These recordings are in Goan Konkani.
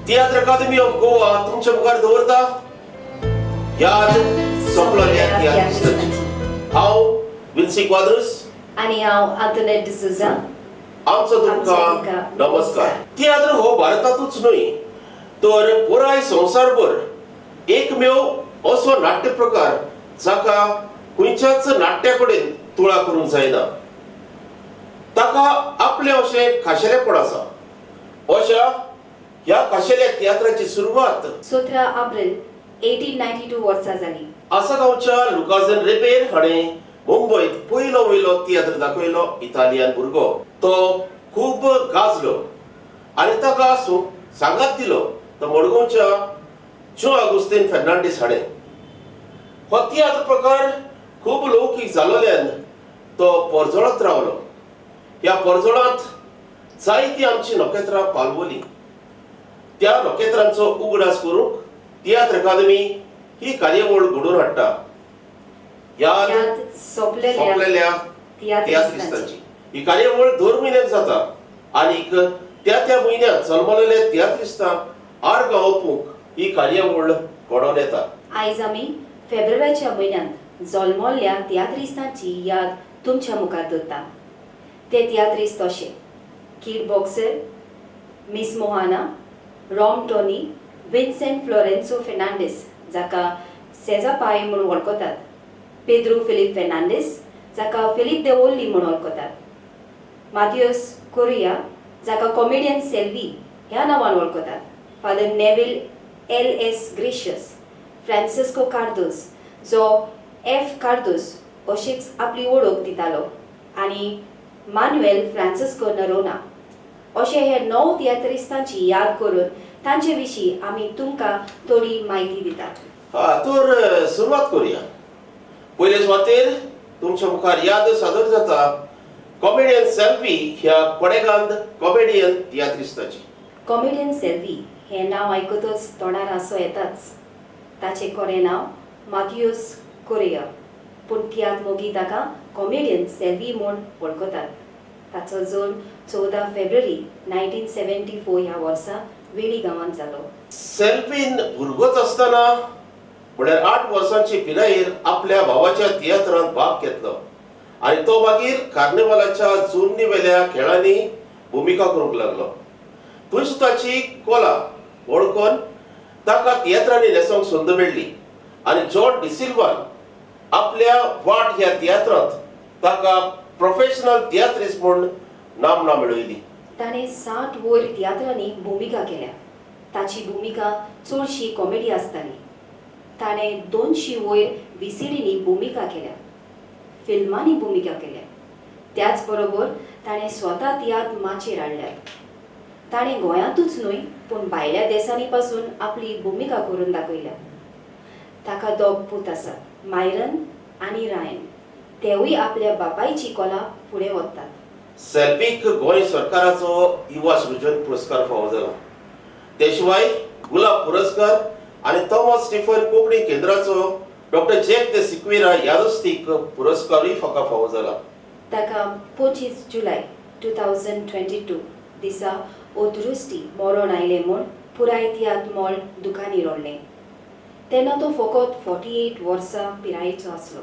तियात्र अकादमी ऑफ गोवा तुमच्या मुखार दवरता याद सोंपलेल्या तियात्रिस्तांची. हांव विन्सी क्वाद्रुस आनी हांव आंतोनेट डिसोजा. आमचो तुमकां नमस्कार. तियात्र हो भारतातूच न्हय तर पुराय संवसारभर एकमेव असो नाट्य प्रकार जाका खंयच्याच नाट्या कडेन तुळा करूंक जायना. ताका आपलें अशें खाशेलेपण आसा. अशा ह्या खाशेल्या तियात्राची सुरवात 17 एप्रिल 1892 वर्सा जाली. आसागांवच्या लुकाझन रेबेर हाणें मुंबयत पयलो वयलो तियात्र दाखयलो इतालियन भुरगो. तो खूब गाजलो आनी ताका सांगात दिलो तो मडगांवच्या ज्यो आगुस्तीन फेर्नांडीस हाणें. हो तियात्र प्रकार खूब लौकीक जालोल्यान तो परजळत रावलो. ह्या परजळांत जायतीं आमचीं नखेत्रां पालवलीं. त्या नखेत्रांचो उगडास करूंक तियात्र अकादमी ही कार्यावळ घडोवन हाडटा. याद सोंपलेल्या तियात्रिस्तांची ही कार्यावळ दर म्हयन्याक जाता आनीक त्या त्या म्हयन्यांत जल्मलेल्या तियात्रिस्तांक आर्गां ओंपूंक ही कार्यावळ घडोवन येता. आयज आमी फेब्रुवारीच्या म्हयन्यांत जल्मल्ल्या तियात्रिस्तांची याद तुमच्या मुखार दवरता. ते तियात्रिस्त अशे: Kid Boxer, Miss Mohana, Rom Tony, Vincent Florencio Fernandes जाका सेजा पाय म्हूण वळखतात, पेद्रू फिलीप फेर्नांडीस जाका फिलीप दे ओल्ली म्हूण वळखतात, माथियस कोरिया जाका कॉमेडियन सेल्वी ह्या नांवान वळखतात, Father Neville L S Gracious, Francisco Cardozo जो एफ कार्दोस अशीच आपली वळख दितालो, आनी मानुएल फ्रांसिस्को नरोना. अशे हे 9 तियात्रिस्तांची याद करून तांचे विशीं आमी तुमकां थोडी म्हायती दितात. तर सुरवात करूया. पयले सुवातेर तुमच्या मुखार याद सादर जाता कॉमेडियन सेल्वी ह्या कोडेगांत कॉमेडियन तियात्रिस्ताची. कॉमेडियन सेल्वी हें नांव आयकतच तोंडार हांसो येताच. ताचें खरें नांव माथियस कोरिया, पूण तियात्र मोगी ताका कॉमेडियन सेल्वी म्हूण वळखतात. ताचो जल्म 14 फेब्रुवारी 1974 ह्या वर्सा वेळी गांवांत जालो. सेल्वीन भुरगोच आसतना म्हळ्यार 8 वर्सांची पिरायेर आपल्या भावाच्या तियात्रांत भाग घेतलो आनी तो मागीर कार्निवालाच्या जुन्नी वेल्या खेळांनी भुमिका करूंक लागलो. थंयच ताची कोला वळखून ताका तियात्रांनी न्हेसोंक संद मेळ्ळी आनी जॉन डिसिल्वान आपल्या वाट ह्या तियात्रांत ताका प्रोफेशनल तियात्रिस्ट म्हूण नामना मेळयली. ताणें 60 वयर तियात्रांनी भुमिका केल्या. ताची भुमिका चडशी कॉमेडी आसताली. ताणें 200 वयर व्हीसीडींनी भुमिका केल्या, फिल्मांनी भुमिका केल्या. त्याच बरोबर ताणें स्वता तियात्र माचयेर हाडल्यात. ताणें गोंयांतूच न्हय पूण भायल्या देशांनी पासून आपली भुमिका करून दाखयल्या. ताका 2 पूत आसात, मायरन आनी रायन. तेवूय आपल्या बापायची कोला फुडें वतात. सेल्वीक गोंय सरकाराचो युवा सृजन पुरस्कार फावो जाला. ते शिवाय गुलाब पुरस्कार आनी थॉमस स्टीफन कोंकणी केंद्राचो डॉक्टर जॅक दे सिक्वेरा यादस्तीक पुरस्कारूय ताका फावो जाला. ताका 25 जुलय 2022 दिसा अदृश्टी मरण आयलें म्हूण पुराय तियात्र मळ दुकांनी रडलें. तेन्ना तो फकत 48 वर्सां पिरायेचो आसलो.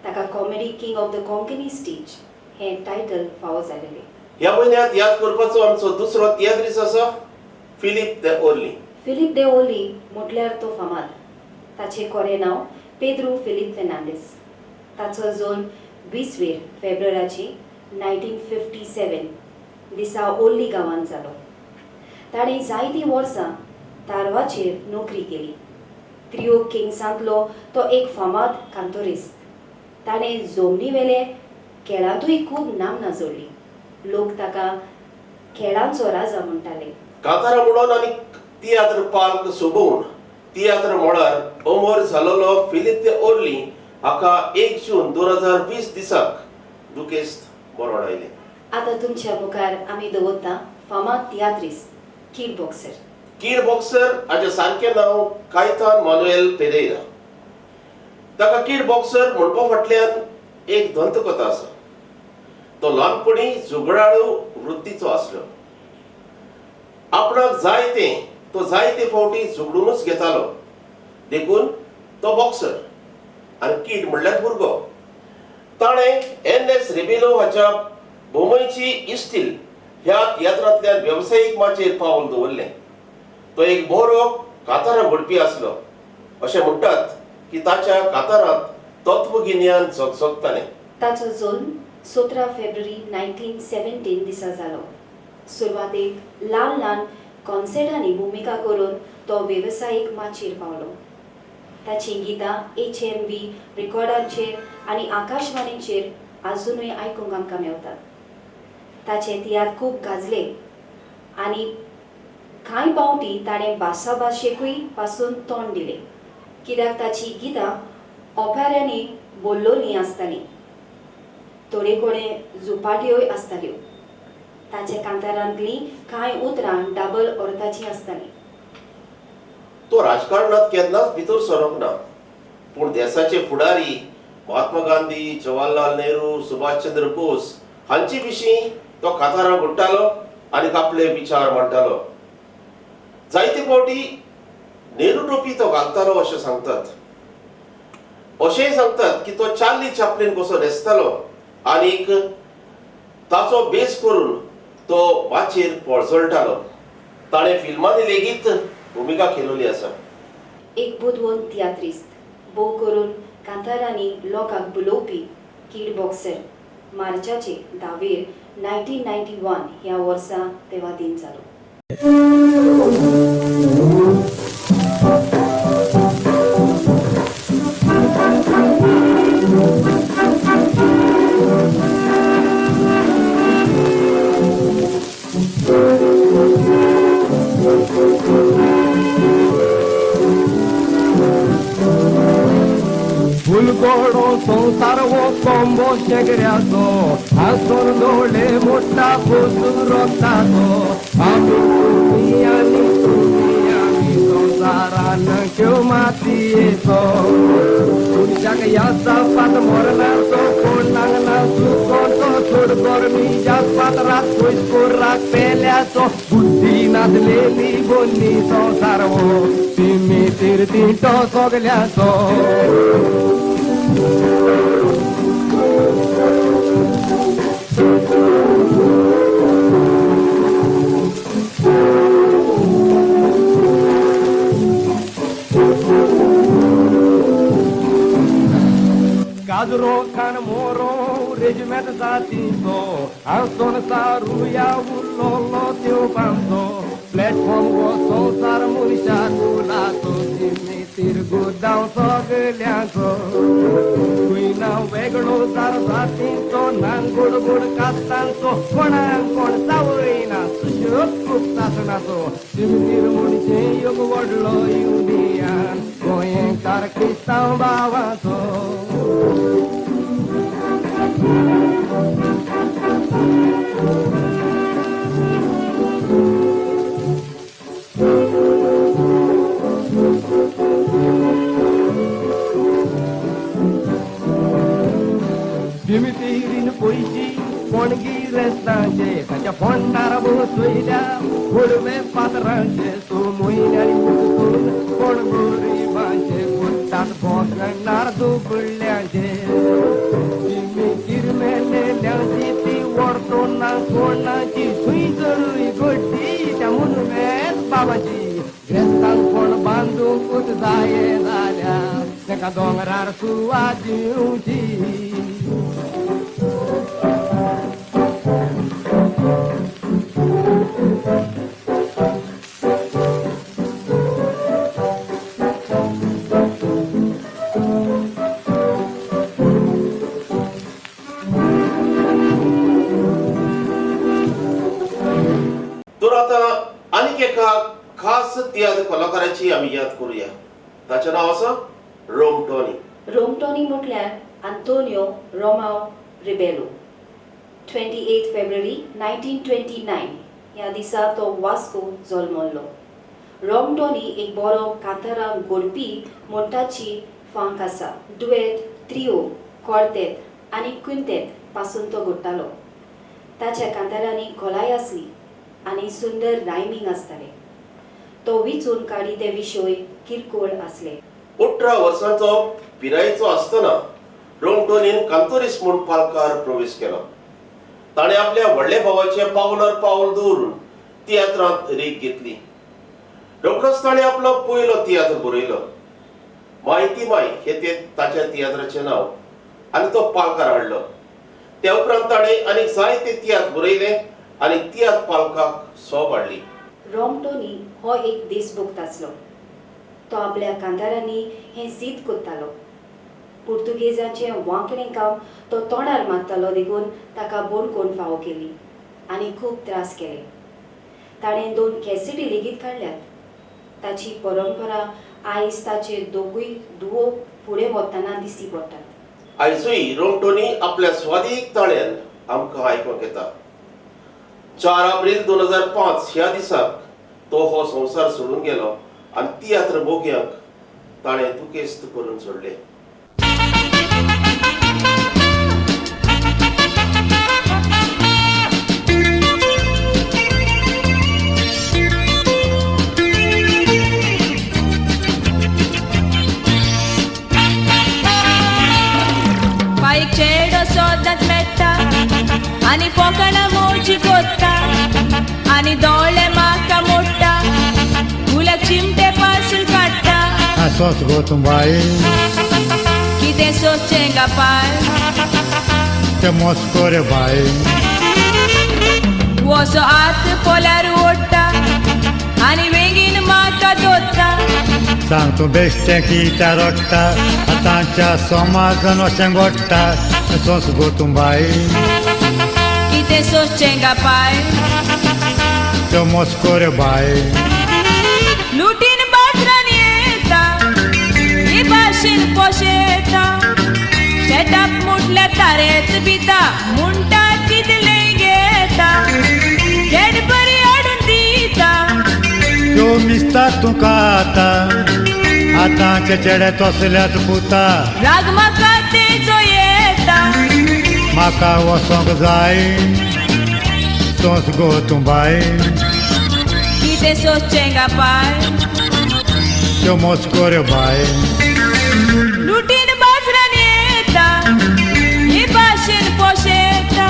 ताका comedy king of the Konkani stage हें टायटल फावो जालेलें. ह्या म्हयन्यांत याद करपाचो आमचो दुसरो तियात्रिस्त आसा फिलीप दे ओर्ली. फिलीप दे ओर्ली म्हटल्यार तो फामाद. ताचें खरें नांव पेद्रू फिलीप फेर्नांडीस. ताचो जल्म 20 फेब्रुवारीची 1957 दिसा ओर्ली गांवांत जालो. ताणें जायतीं वर्सां तारवाचेर नोकरी केली. त्रियो किंग्सांतलो तो एक फामाद कांतोरिस्त. ताणें जमनीवेले खेळांतूय खूब नामना जोडली. लोक ताका खेळांचो राजा म्हणटाले. कांतारा म्हणून आनी तियात्र पार्क सोबोवन तियात्र मळार अमर जालोलो फिलीप दे ओर्ली हाका 1 जून 2020 दिसाक दुखेस्त मरण आयलें. आतां तुमच्या मुखार आमी दवरता फामाद तियात्रिस्त कीड बॉक्सर. कीड बॉक्सर हाचें सारकें नांव कायतान मानुएल पेरेरा. ताका कीड बॉक्सर म्हणपा फाटल्यान एक दंतकथा आसा. तो ल्हानपणी झगडाळू वृत्तीचो आसलो. आपणाक जाय तें तो तो जायते फावटी झगडूनच घेतालो. देखून तो बॉक्सर आनी कीड म्हणल्यार भुरगो. ताणें एन एस रेबेलो हाच्या बोमयची इस्टील ह्या तियात्रांतल्यान वेवसायीक माचयेर पावल दवरलें. तो एक बरो कातारां घडपी आसलो. अशें म्हणटात की ताच्या कातारांत तत्वगिन्यान झगझगतालें. ताचो जल्म 17 फेब्रुवारी 1917 दिसा जालो. सुरवातेक ल्हान ल्हान कॉन्सर्टांनी भुमिका करून तो वेवसायीक माचयेर पावलो. ताचीं गितां HMV रिकॉर्डांचेर आनी आकाशवाणीचेर आजुनूय आयकूंक आमकां मेवतात. ताचे तियात्र खूब गाजले आनी कांय पावटी ताणें भासाभाशेकूय पासून तोंड दिलें, कित्याक ताची गितां ओपाऱ्यांनी बोल्लोलीं आसतालीं, थोडे कडेन झुपाट्योय आसताल्यो. ताच्या कांतारांतलीं कांय उतरां डबल अर्थाचीं आसतालीं. तो राजकारणांत केन्नाच भितर सरोंक ना, पूण देशाचे फुडारी महात्मा गांधी, जवाहरलाल नेहरू, सुभाषचंद्र बोस हांचे विशीं तो कातारां घडटालो आनी आपले विचार मांडटालो. जायते फावटी नेहरू टोपी तो घालतालो अशें सांगतात. अशेंय सांगतात की तो चार्ली चॅपलिन कसो न्हेसतालो आनीक ताचो बेस करून तो माचयेर पर्जळटालो. ताणें फिल्मांनी लेगीत भुमिका केलेली आसा. एक बुदवंत तियात्रिस्त, भोव करून कांतारांनी लोकांक बुलोवपी कीड बॉक्सर मार्चाचे 10वेर 1991 ह्या वर्सा तेवा दिन जालो. फुलगोडो संवसार हो कोंबो शेगड्याचो, हांसून डोळे मोठा पोसून रोगताचो. आमी तुमी आनी तुमी आमी संवसारान क्यो मातयेचो. मनशाक ह्या पात मरणाचो कोण नांगना चुकोचो, चड गरमी जात रात पयस कोराक पेल्याचो. बुद्धी नासलेली बोन्नी संवसार हो तिमी तिरतिटो सगल्याचो. गाजरो खान मोरो रेजिमेंट जातीचो, हांसून सारुया उरलोलो देवपांचो. प्लॅटफॉर्म हो संवसार मनशा कुलाचो, तिमी गुदांव सगल्यांचो. खंय ना वेगळो सार जातींचो, ना गोड गोड कास्तांचो, कोणाक कोण चावयना सुशेग खूब सासणाचो. तिमतीर म्हणचे योग व्हडलो युनियन गोंयकार क्रिस्तांव भावाचो. दिमितीरीन पयशी कोणगी रेस्तांचे, ताच्या फोंडार बसयल्या व्हडवे पात्रांचे. सो म्हयन्यांनी उठून कोण गरिबांचे, पोटात भोगणार दुबळ्यांचे. तिमी मेलेल्यांची ती व्हरतो ना कोणाची, थंय जरूय घडटी त्या मुनवेस बाबाची. ग्रेस्तांक कोण बांदूंकूच जाये जाल्यार ताका दोंगरार सुवात दिवची. तर आतां आनीक एका खास तियात्र कलाकाराची आमी याद करुया. ताचें नांव आसा रोम टॉनी. रोम टॉनी म्हटल्यार आंतोनियो रोमाव रिबेलो. 28 फेब्रुवारी 1929 ह्या दिसा तो वास्को जल्मल्लो. रोम टॉनी एक बरो कांतारां घोडपी म्हूण ताची फांक आसा. डुएट, त्रियो, क्वार्तेत आनी क्विंतेत पासून तो घडटालो. ताच्या कांतारांनी खोलाय आसली आनी सुंदर रायमींग आसतालें. तो विचून काडी ते विशय किरकोळ आसले. 18 वर्सांचो पिरायेचो आसतना रोम टोनीन कांतोरीस म्हूण पालकार प्रवेश केलो. ताणें आपल्या व्हडल्या भावाचें पावलार पावल दवरून तियात्रांत रीग घेतली. रोखडोच ताणें आपलो पयलो तियात्र बरयलो. माय ती माय हें ते ताच्या तियात्राचें नांव आनी तो पालकार हाडलो. त्या उपरांत ताणें आनीक जायते तियात्र बरयले आनी तियात्र पालकाक सोब हाडली. रोम टोनी हो एक देशभक्त आसलो. तो आपल्या कांतारांनी हें सिद्ध करतालो. पुर्तुगेजाचें वांकणें काम तो तोंडार मारतालो देखून ताका बोणकोण फावो केली आनी खूब त्रास केले. ताणें 2 कॅसेटी लेगीत काडल्यात. ताची परंपरा आयज ताचे दोगूय दुवो फुडें वतना दिश्टी पडटात. आयजूय रोम टोनी आपल्या स्वादीक ताळ्यान आमकां आयकूंक येता. 4 एप्रिल 2005 ह्या दिसाक तो हो संवसार सोडून गेलो आनी तियात्र मोग्यांक ताणें दुखेस्त करून सोडले. पायक चेडो सोदांत मेळटा आनी फोकाणां मोजी कोत्ता आनी दोळे म्हाका मोडटा फुलाक चिमटे पासून काडटा. सोस गो तूं बाय कितें सोदचें गा पाय तें मस्को रे बाय वसो आत पोल्यार ओडटा आनी बेगीन म्हाका दोत्ता. सांग तूं बेश्टें कित्याक रडटा आतांच्या समाजान अशें घडटा. सोस गो तूं बाय कितें सोदचें गा पाय तें मस्को रे बाय. लुटीन बाजारान येता ही भाशेन पोशेता शेताक मुटल्या तारेच बिता म्हणटा तितलें घेता कॅडबरी हाडून दिता. त्यो मिस्ता तुका आतां आतांचे चेडे तसल्याच पुता. राग म्हाका तेजो येता म्हाका वचोंक जाय. सोंस गो तूं बाय कितें सोदचें गा पाय त्यो मस्को रे बाय. लुटीन बाजारान येता ही भाशेन पोशेता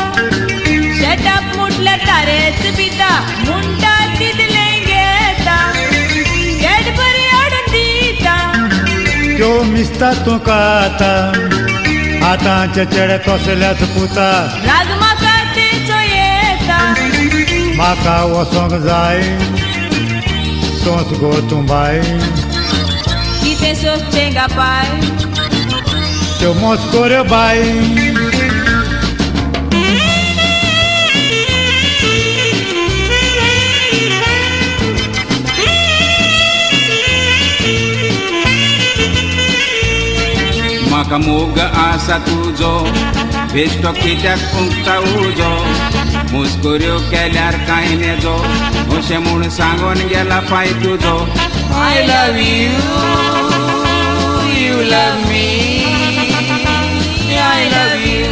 शेताक मुटल्या तारेच बिता म्हणटा तितलें घेता कॅडबरी हाडून दिता. त्यो मिस्ता तुका आतां आतांचे चेडे तसल्याच पुता. राग म्हाका तेजो येता म्हाका वचोंक जाय. सोंस गो तूं बाय कितें सोदचें गा पाय त्यो मस्को रे बाय. म्हाका मोग आसा तुजो बेश्टो कित्याक फुंकता उजो मुस्कुऱ्यो केल्यार कांय नेजो अशें म्हूण सांगून गेला पाय तुजो. I love you, you love me, I love you.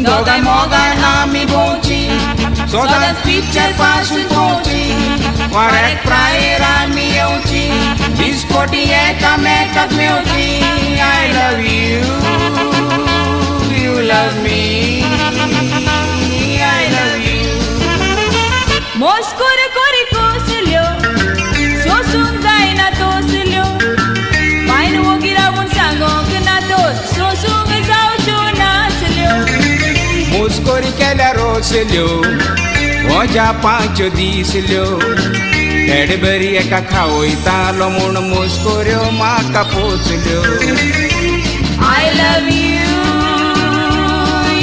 दोगांय मोगान आमी भोंवची सदांच पिक्चर पासून भोंवची वाऱ्याक प्रायेर आमी येवची बिस्कोटी एकामेकाक मेवची. I love you, you love me, I love you. मस्कोर कोरी कोसल्यो सोसूंक जायना तोसल्यो पायन वोगी रावून सांगोंक ना तर सोसूंक जावच्यो नासल्यो. मुस्कोरी केल्यार रोसल्यो वजा पांच्यो दिसल्यो कॅडबरी एका खावयतालो म्हूण मुस्कोऱ्यो म्हाका पोचल्यो. I love you,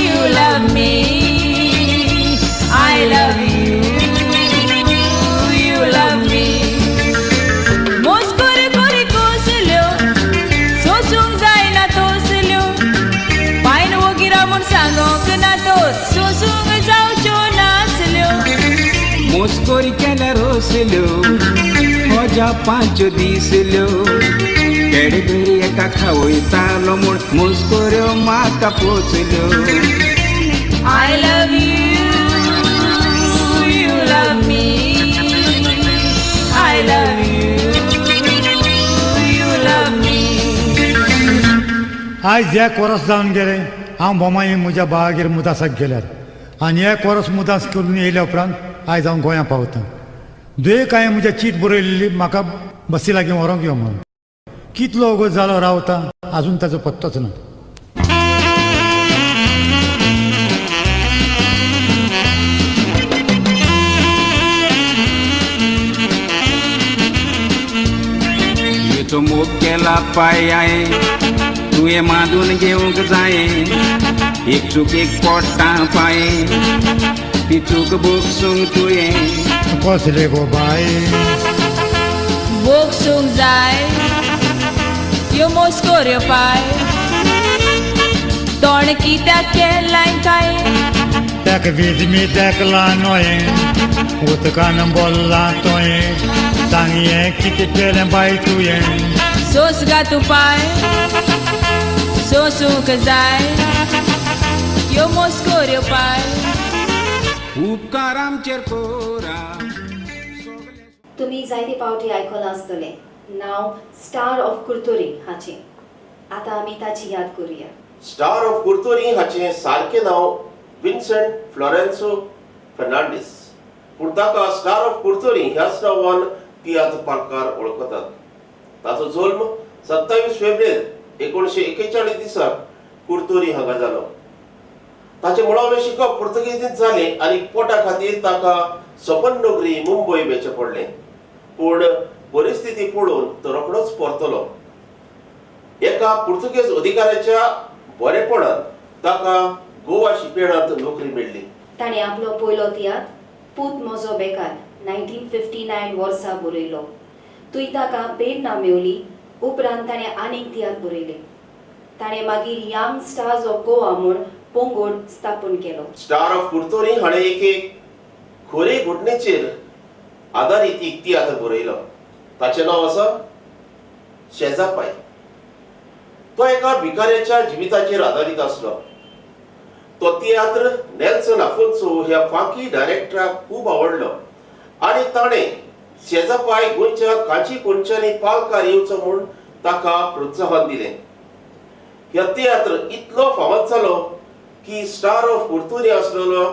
you love me, I love you, you love me. मस्कोर कोरी कोसल्यो सोसूंक जायना तोसल्यो पायन वोगी रावून सांगोंक ना तर सोसूंक जावच्यो नासल्यो. मुस्कोरी केल्यार रोसल्यो वजा पांच्यो दिसल्यो कॅडबरी एका खावयतालो म्हूण मुस्कोऱ्यो म्हाका पोचल्यो. I love you, you love me, आयज एक वर्स जावन गेलें हांव बोमाई म्हज्या भावागेर मुदासाक गेल्यार आनी एक वर्स मुदास करून येयल्या उपरांत आयज हांव गोंया पावतां. दुयेक हांवें म्हज्या चीट बरयल्ली म्हाका बसी लागीं व्हरूंक यो म्हणून. कितलो वगत जालो रावता आजून ताचो पत्तोच ना. तो मोग केला पाय हांवें तुवें मादून घेवंक जायें एक चुकीक पोट्टा पांय ती चूक भोगसूंक तुवें. कसले गो बाय भोगसूंक जाय ह्यो मोस्कोऱ्यो पाय तोंड कित्याक केलाय काय ताका वीज मी देखला न्हय उदकान बोल्ला तुवें सांग हें कितें केलें बाय तुवें. सोस गा तूं पाय सोसूंक जाय ह्यो मोस्कोऱ्यो पाय. उपकार आमचेर कोरा. तुमी जायते पावटी आयकलां आसतलें नांव स्टार ऑफ कुर्तोरी हाचें. आतां आमी ताची याद करुया. स्टार ऑफ कुर्तोरी हाचें सारकें नांव विन्सेंट फ्लोरेन्सो फर्नांडीस, पूण ताका स्टार ऑफ कुर्तोरी ह्याच नांवान तियात्र पालकार वळखतात. ताचो जल्म 27 फेब्रुवारी 1941 दिसा कुर्तोरी हांगा जालो. ताचें मुळावें शिकप पुर्तुगेजींत जालें आनी पोटा खातीर ताका सपन नगरी मुंबय वेचें पडलें. पूण परिस्थिती पळोवन तो रोखडोच परतलो. एका पुर्तुगेज अधिकाऱ्याच्या बरेपणान ताका गोवा शिपयार्डांत नोकरी मेळ्ळी. ताणें आपलो पयलो तियात्र पूत म्हजो बेकार 1959 वर्सा बरयलो. थंय ताका प्रेरणा मेवली. उपरांत ताणें आनीक तियात्र बरयले. ताणें मागीर यंग स्टार्स ऑफ गोवा म्हूण पंगड स्थापन केलो. स्टार ऑफ कुर्तोरी हाणें एके खरे घडणेचेर आदारीत एक तियात्र बरयलो. ताचें नांव आसा शेजापाय. तो एका भिकाऱ्याच्या जिविताचेर आदारीत आसलो. तो तियात्र नेल्सन आफोन्सो ह्या फांकी डायरेक्टराक खूब आवडलो आनी ताणें शेजापाय गोंयच्या कांची कोनशांनी पालकार येवचो म्हूण ताका प्रोत्साहन दिलें. ह्या तियात्र इतलो फामाद जालो की स्टार ऑफ कुर्तोरी आसलेलो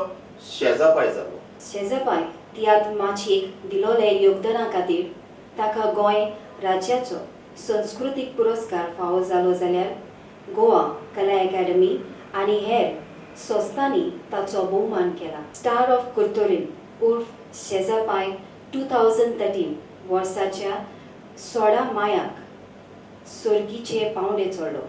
शेजापाय जालो. शेजापाय तियात्र माचयेक दिलोले योगदाना खातीर ताका गोंय राज्याचो संस्कृतीक पुरस्कार फावो जालो जाल्यार गोवा कला अकादमी आनी हेर संस्थांनी ताचो भोवमान केला. स्टार ऑफ कुर्तोरीम उर्फ शेजापाय 2013 वर्साच्या 16 मायाक सर्गीचे पावंडे चडलो.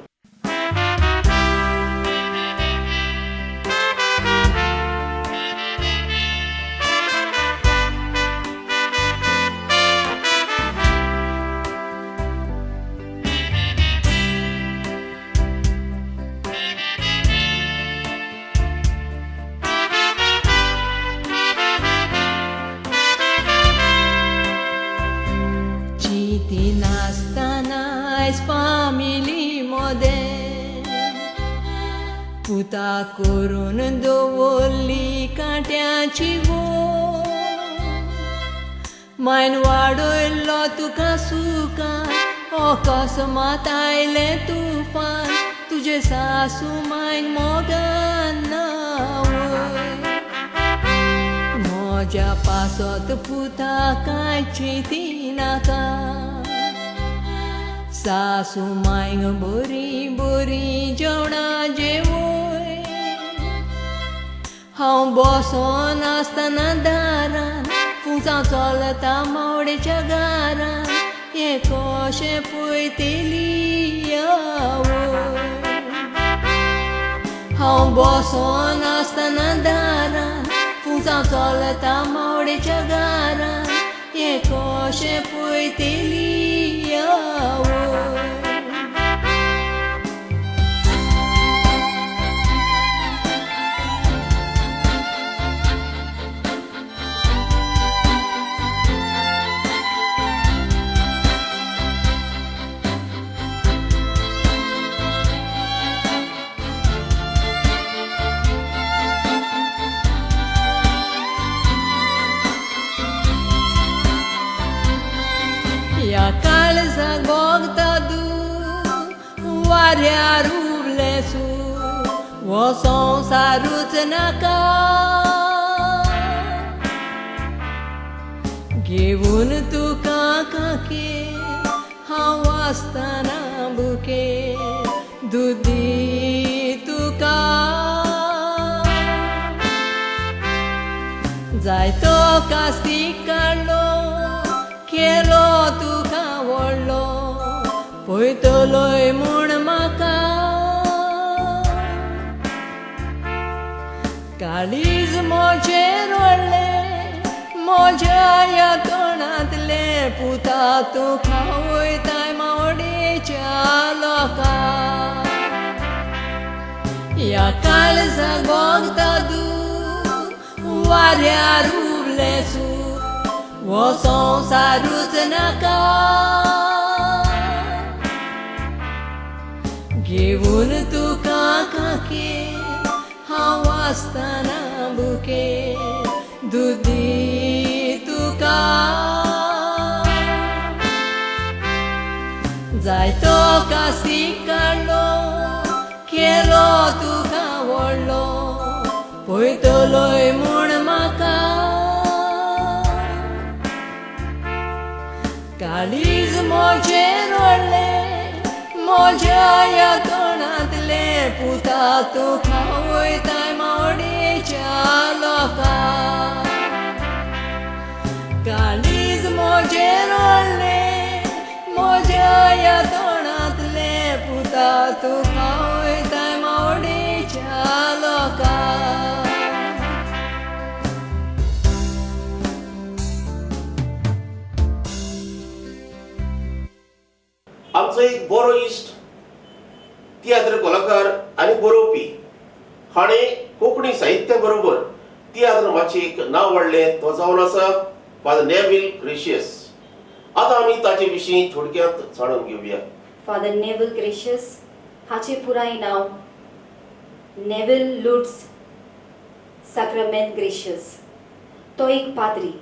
पुता करून दवरली कांट्याची वो मायन वाडयलो तुका सुखान अकस्मात आयलें तुफान तुजे सासू मायन मोगान म्हज्या पासत पुता कांय चिंतिनाका सासू मायन बरी बरी जेवणां जेवय हांव बसोन आसतना दारान फुंचां चलता मावडेच्या घरान हें कशें पळयतली आवय हांव बसोन आसतना दारान फुंचां चलता मावडेच्या घरान हें कशें पळयतली आवय. ह्या काळजाक भोगता तूं वाऱ्यार हो संवसारूच नाका. घेवन तुका काके हांव वाचतना बुके दुदी तुका जायतो कास्तीक काडलो केलो तुका व्हडलो पळयतलोय म्हूण म्हाका. काळीज म्हजें रडलें म्हज्या ह्या तोंडांतलें पुता तूं खावयताय मावडेच्या लोकांक. ह्या काळजाक भोगता तूं वाऱ्यार उबलें सूर हो संवसारूच नाका. घेवन तुका काके हांव वाचतना बुके दुदी तुका जायतो कास्तीक काडलो केलो तुका व्हडलो पळयतलोय म्हूण म्हाका. काळीज म्हजें रडलें म्हज्या ह्या तोंडांतलें पुता तूं खावयताय मावडेच्या लोकांक. काळीज म्हजें रडलें म्हज्या ह्या तोंडांतलें पुता तूं खावयताय मावडेच्या लोकांक. आमचो एक बरो इश्ट तियात्र कलाकार आनी बरोवपी हाणें कोंकणी साहित्या बरोबर तियात्र माचयेक नांव वाडलें तो जावन आसा फादर नेवील ग्रेशियस. आतां आमी ताचे विशीं थोडक्यांत जाणून घेवया. फादर नेवील ग्रेशियस हाचें पुराय नांव नेवील लुट्स साक्रामेंत ग्रेशियस. तो एक पाद्री,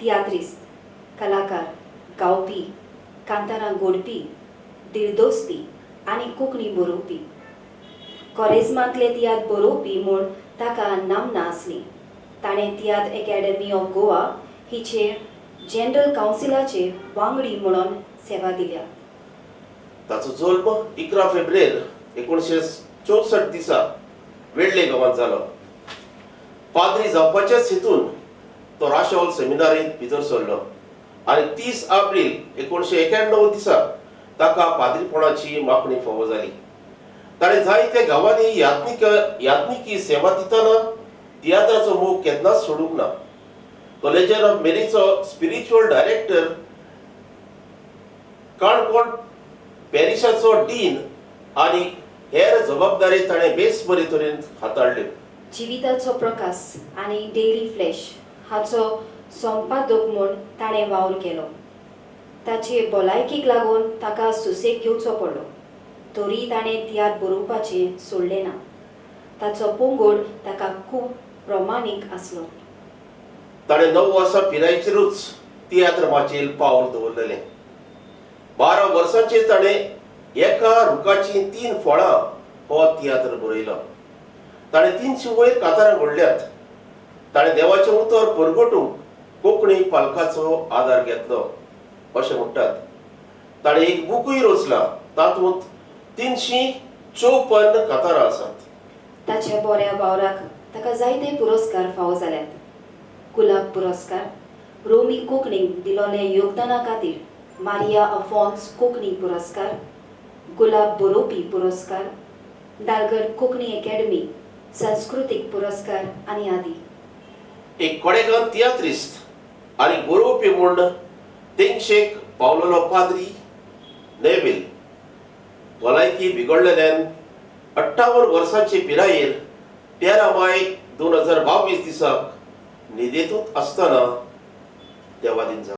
तियात्रिस्त, कलाकार, गावपी, कांतारां गोडपी, दिलदोस्ती आनी कोंकणी बरोवपी. कॉरेज्मांतले तियात्र बरोवपी म्हूण ताका नामना आसली. ताणें तियात्र एकेडमी ऑफ गोवा हिचे जनरल कावन्सिलाचे वांगडी म्हणून सेवा दिल्या. ताचो जल्म 11 फेब्रुवारी 1964 दिसा वेडले गांवांत जालो. पाद्री जावपाच्याच हेतून तो राशोल सेमिनारींत भितर सरलो आनी 30 एप्रील 1991 दिसा ताका पाद्रीपणाची मागणी फावो जाली. ताणें जायत्या गांवांनी यात्निकी सेवा दितना तियात्राचो मोग केन्नाच सोडूंक ना. तो लेजन ऑफ मेरीचो स्पिरिच्युअल डायरेक्टर, काणकोण पॅरिशाचो डीन आनी हेर जबाबदारी ताणें बेस बरे तरेन हाताळ्ळ्यो. जिविताचो प्रकाश आनी डेली फ्लॅश हाचो संपादक म्हूण ताणें वावर केलो. ताचे भलायकेक लागून ताका सुसेग घेवचो पडलो, तरी ताणें तियात्र बरोवपाचें सोडलें ना. ताचो पंगड ताका खूब प्रमाणीक आसलो. ताणें 9 वर्सां पिरायेचेरूच तियात्र माचयेर पावल दवरलेलें. 12 वर्सांचेर ताणें एका रुखाचीं 3 फळां हो तियात्र बरयलो. ताणें 300 वयर कातारां घडल्यात. ताणें देवाचें उतर परगटूंक कोंकणी पालकाचो आदार घेतलो अशें म्हणटात. ताणें एक बुकूय रचला, तातूंत 354 कातारां आसात. ताच्या बऱ्या वावराक ताका जायते पुरस्कार फावो जाल्यात. गुलाब पुरस्कार, रोमी कोंकणीक दिलोले योगदाना खातीर मारिया अफॉन्स कोंकणी पुरस्कार, गुलाब बरोवपी पुरस्कार, दालगड कोंकणी एकेडमी संस्कृतीक पुरस्कार आनी आदी. एक कोडेगांव तियात्रिस्त आनी बरोवपी म्हूण तेंगशेक पावलेलो पाद्री नेवील भलायकी बिगडलेल्यान 58 वर्सांचे पिरायेर 13 मे 2022 दिसाक न्हिदेंतूच आसतना देवाधीन जालो.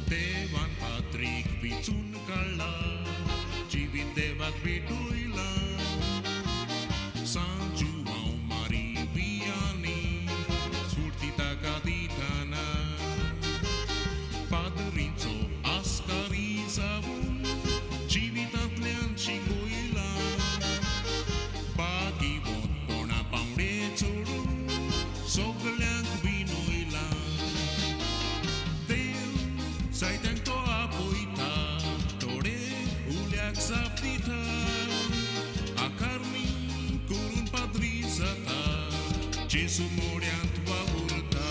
देवान पाद्री वेचून काडला जिवीत देवाक भेटयला सांग जुवांव मारी वियानी स्फूर्ती ताका दिताना पाद्रीचो आस्कारी जावन जिवितांतल्यान शिकयला बागिवंतपणा पावणे चडून सगल्यांक विनयला देव जायत्यांक तो आपयता थोडे उल्याक जाप दिता आकारणी करून पाद्री जाता जेजू मोड्यांत वावुरता.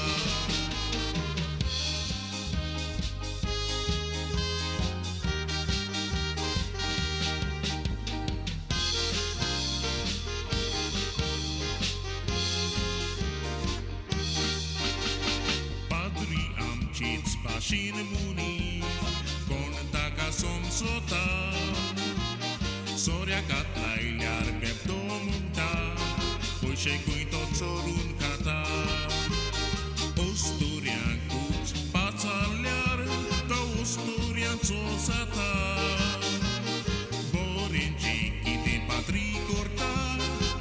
पाद्री आमचेच भाशेन मुनी कोण ताका समजता सोऱ्याक हात लायल्यार बेबदो म्हणटा पयशे खंय तो चोरून खाता अस्तुऱ्यांकूच पाचारल्यार तो अस्तुऱ्यांचो जाता बरेंचें कितें पाद्री करता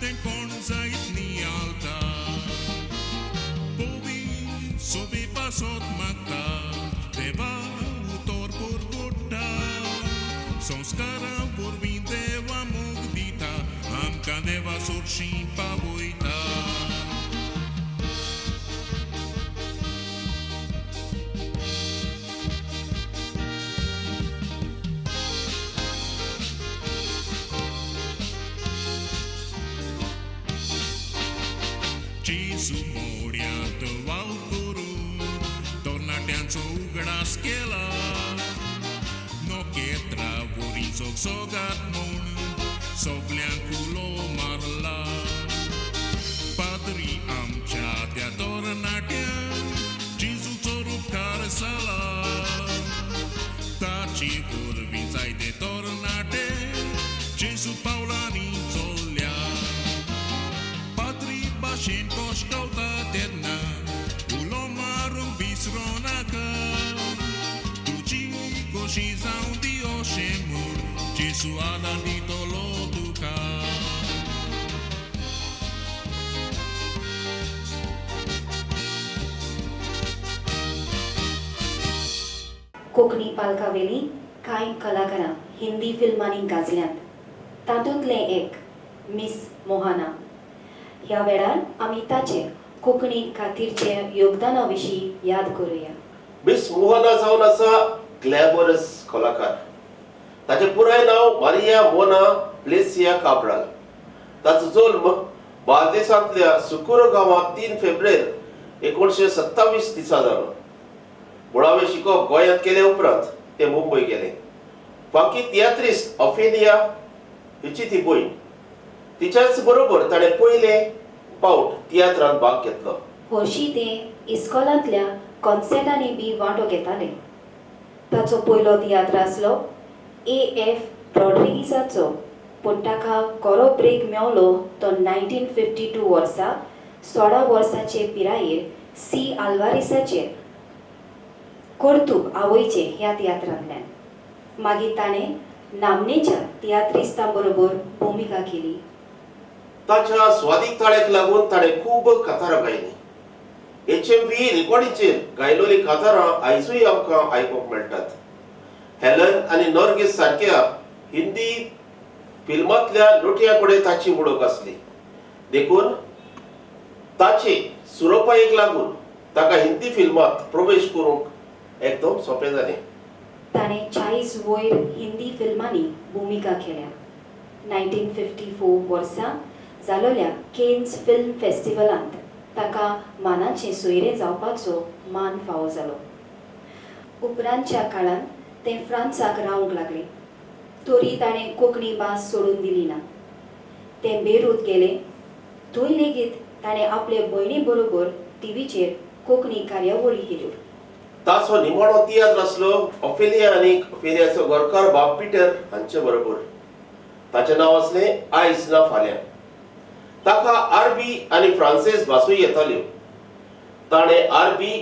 तें कोण जायत नियाळटा पोवी सोबे पासत मागता देवा उतर परगोडटा संस्कारां वरवीं देवा मोग दिता आमकां देवा सोरशीं पावयता. जेजू मोड्यांत वावर करून तरणाट्यांचो उगडास केला नखेत्रा वरी झगझगात म्हूण सगल्यांक उलो मारला पाद्री आमच्या त्या तरणाट्यांक जेजूचो उपकार जाला ताचे वरवीं जायते तरणाटे जेजू पावलांनी चल्ल्या पाद्री भाशेन कश्टवता तेन्ना उलो मारूंक विसरो नाका तुजी खोशी जावं दी अशें म्हूण जेजू आदार दितलो तुका. कोंकणी पालकावेली कांय कलाकारां हिंदी फिल्मांनी गाजल्यांत. तातूंतलें एक मिस मोहाना. ह्या वेळार आमी ताचे कोंकणी खातीरचे योगदाना विशीं याद करुया. मिस मोहना जावन आसा ग्लॅमरस कलाकार. ताचें पुराय नांव मारिया मोना प्लेसिया काब्राल. ताचो जल्म बार्देसांतल्या सुकुरो गांवांत 3 फेब्रुवारी 1927 दिसा जालो. मुळावें शिकप गोंयांत केले उपरांत ते मुंबय गेले. फांकी तियात्रिस्त ऑफेलिया हिची ती भयण. तिच्याच बरोबर ताणें पयले पावट तियात्रांत भाग घेतलो. हरशीं ते इस्कॉलांतल्या कॉन्सर्टांनी बी वांटो घेताले. ताचो पयलो तियात्र आसलो ए.एफ. रॉड्रिगीसाचो, पूण ताका खरो ब्रेक मेवलो तो 1952 वर्सा 16 वर्साचे पिरायेर सी आल्वारीसाचे कर्तूब आवयचे ह्या तियात्रांतल्यान. मागीर ताणें नामनेच्या तियात्रिस्तां बरोबर भुमिका केली. ताच्या स्वादीक ताळ्याक लागून ताणें खूब कातारां गायलीं. HMV रिकॉर्डीचेर गायलोली कातारां आयजूय आमकां आयकूंक मेळटात. हेलन आनी नॉर्गीस सारक्या हिंदी फिल्मांतल्या नटयां कडेन ताची वळख आसली, देखून ताचे सुरोपायेक लागून ताका हिंदी फिल्मांत प्रवेश करूंक एकदम सोंपें जालें. ताणें 40 वयर हिंदी फिल्मांनी भुमिका केल्या. 1954 वर्सा जालोल्या केन्स फिल्म फेस्टिवलांत ताका मानाचें सोयरें जावपाचो मान फावो जालो. उपरांतच्या काळांत तें फ्रांसाक रावंक लागलें, तरी ताणें कोंकणी भास सोडून दिली ना. तें बेरूत गेलें, थंय लेगीत ताणें आपले भयणी बरोबर टीव्हीचेर कोंकणी कार्यावळी केल्यो. ताचो निमाणो तियात्र आसलो ऑफेलिया आनी ऑफेलियाचो घरकार बाब पिटर हांचे बरोबर. ताचें नांव आसलें आयज ना फाल्यां. ताका आरबी आनी फ्रांसेज भासूय येताल्यो. ताणें आरबी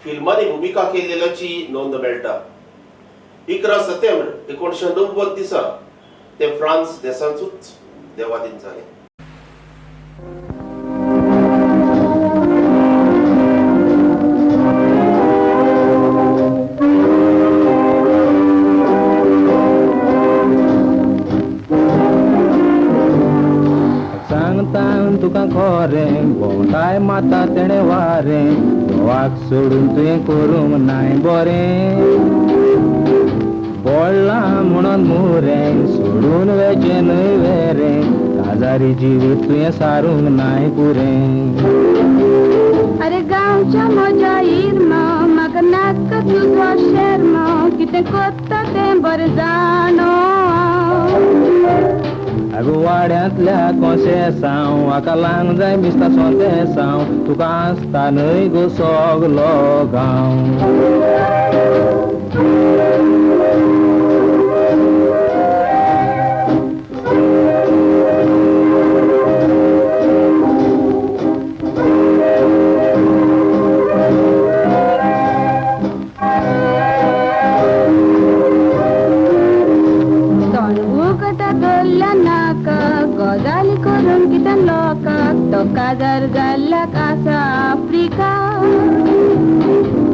फिल्मांनी भुमिका केल्ल्याची नोंद मेळटा. 11 सप्टेंबर 1990 दिसा ते फ्रांस देशांतूच देवाधीन जाले. सांगता तुका खरें भोंवताय माता तेणें वारें घोवाक सोडून तुवें करूंक नाय बरें पडलां म्हणून मुरें सोडून वेचें न्हय वेरें काजारी जिवीत तुवें सारूंक नाय पुरें. अरे गांवच्या म्हज्या इरमा म्हाका नाका तुजो शेर्मा कितें कोत्ता तें बरें जाणो. आगो वाड्यांतल्या कोसेसांव हाका लांग जाय मिस्ता सोतेसांव तुका आसता न्हय गो सगलो गांव. गजाली करून कितें लोकाक तो काजार जाल्ल्याक आसा आफ्रिका.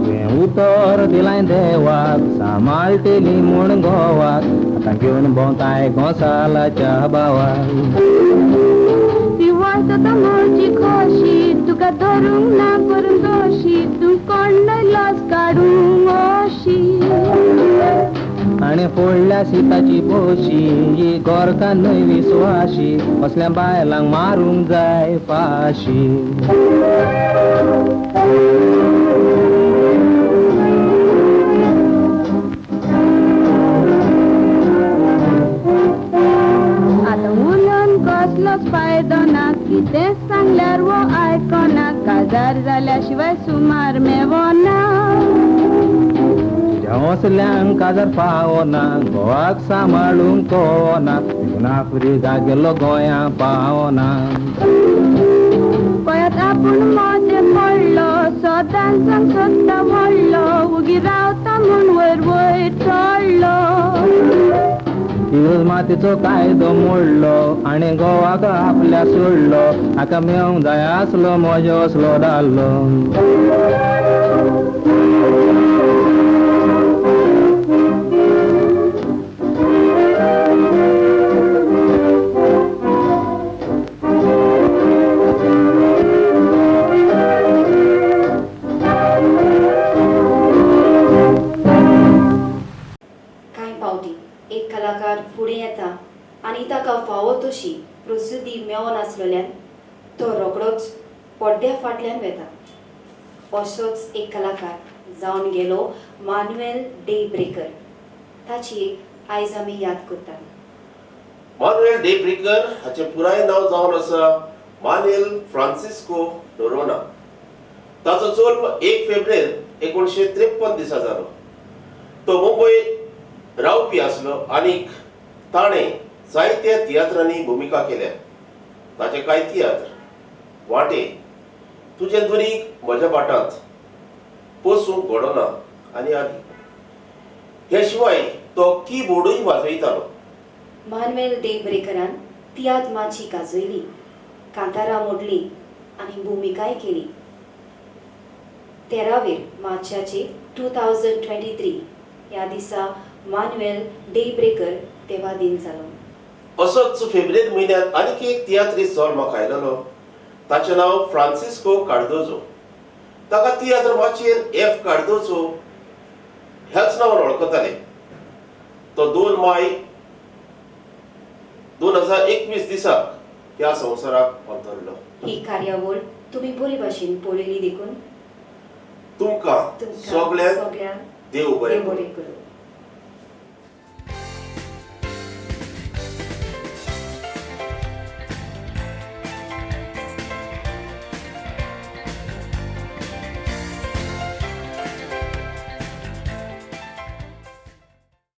तुवें उतर दिलाय देवाक सांबाळटली म्हूण घोवाक आतां घेवन भोंवताय गोसालाच्या भावाक. ती वळटा म्हजी खोशी तुका धरूंक ना करून दोशी तूं कोण लस काडूंक अशी. आनी फोडल्या सिताची पोशी ही गोरका न्हय विस्वाशी असल्या बायलांक मारूंक जाय फाशी. आतां उलोवन कसलोच फायदो ना कितें सांगल्यार वो आयकना काजार जाल्या शिवाय सुमार मेवना. असल्यांक काजार पावना घोवाक सांबाळूंक कोना देखून आफ्रिका गेलो गोंया पावना. पळयत आपूण मोदें पडलो सदांच सोदता व्हडलो उगी रावता म्हूण वयर वयर चडलो. इंग्रज मातीचो कायदो मोडलो आनी घोवाक आपल्या सोडलो हाका मेवंक जाय आसलो म्हजो असलो दादलो. एक कलाकार फुडें येता आनी ताका फावो तशी प्रसिद्धी मेळनासलेल्यान तो रोखडोच पड्ड्या फाटल्यान वेता. असोच एक कलाकार जावन गेलो मानुएल डेब्रेकर. ताची आयज आमी याद करतात. मानुएल डेब्रेकर हाचें पुराय नांव जावन आसा मानुएल फ्रांसिस्को नोरोना. ताचो जल्म 1 फेब्रुवारी 1953 दिसा जालो. तो मुंबय रावपी आसलो आनी ताणें जायत्या तियात्रांनी भुमिका केल्या. ताचे कांय तियात्र वांटे, तुजें दुरीग म्हज्या बाटांत, पोसूंक घडोना आनी आदी. हे शिवाय तो कीबोर्डूय वाजयतालो. मानुएल डेब्रेकरान तियात्र माची गाजयली, कांतारां मोडली आनी भुमिकाय केली. 13 मार्चाचे 2023 ह्या दिसा मानुएल डेब्रेकर देवाधीन जालो. असोच फेब्रुवारी म्हयन्यांत आनीक एक तियात्रीस्त जल्माक आयलेलो. ताचें नांव फ्रांसिस्को कार्दोजो. ताका तियात्र माचयेर एफ कार्दोजो ह्याच नांवान वळखताले. तो 2 माय 2021 दिसा ह्या संवसाराक अंतरलो. ही कार्यावळ तुमी बरे भाशेन पळयली देखून तुमकां सगळ्यांक देव बरें करूं.